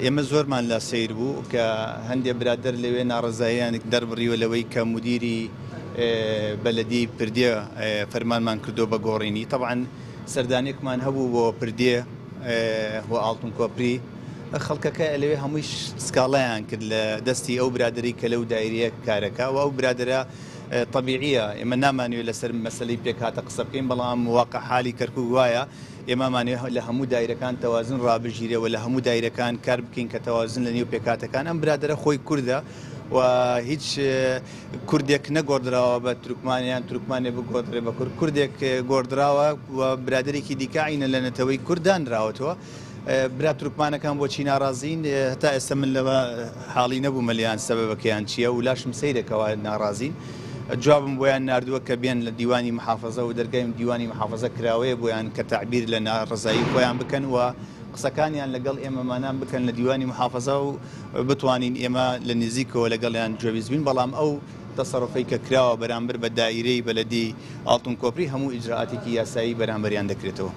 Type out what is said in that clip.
ئێمە زۆرمان لا سەیر بوو کە هەندێ برادەر لەوێ ناڕەزاییان دەربڕیوە لەوەی کە مودیری بەلەدیەی پردێ فەرمانمان کردووە بە گۆڕینی. تەبعەن سەردانێکمان هەبوو بۆ پردێ و ئاڵتون کۆپری، خەڵکەکە لەوێ هەموویش سکاڵایان کرد لە دەستی ئەو برادەرەی کە لەو دایرەیە کارەکا و ئەو برادەرە تەبیعیە ئێمە نامانەوێت لەسەر مەسەلەی پێکهاتە قسە بکەین، بەڵام واقع حالی کەرکوک وایە ئێمە ئەمانەوێت لە هەموو دایرەکان تەوازن ڕابگیرێ و لە هەموو دایرەکان کار بکەین کە تەوازن لە نێو پێکهاتەکان. ئەم برادەرە خۆی کوردە و هیچ کوردێک نەگۆڕدراوە بە تورکمان یان تورکمانێ بگۆڕدرێ بە کورد، کوردێک گۆڕدراوە و برادەرێکی دیکە عینە لە نەتەوەی کورد دانراوەتەوە. برا تورکمانەکان بۆچی ناڕازین؟ هەتا ئێستا من لەوە حاڵی نەبوومە لێیان سەبەبەکەیان چییە و لاشم سەیرە کەوا ناڕازین. جوابم بۆیان ناردووە کە بێن لە دیوانی محافەزە و دەرگای دیوانی محافەزە کراوەیە بۆیان کە تەعبیر لە ناڕەزایی خۆیان بکەن و قسەکانیان لەگەڵ ئێمەمانان بکەن لە دیوانی محافەزە و بتوانین ئێمە لە نزیکەوە لەگەڵیان گوێبیست بین، بەڵام ئەو تەسەروفەی کە کراوە بەرامبەر بە دائیرەی بەلەدی ئاڵتون کۆپری هەموو ئیجرائاتێکی یاسایی بەرامبەریان دەکرێتەوە.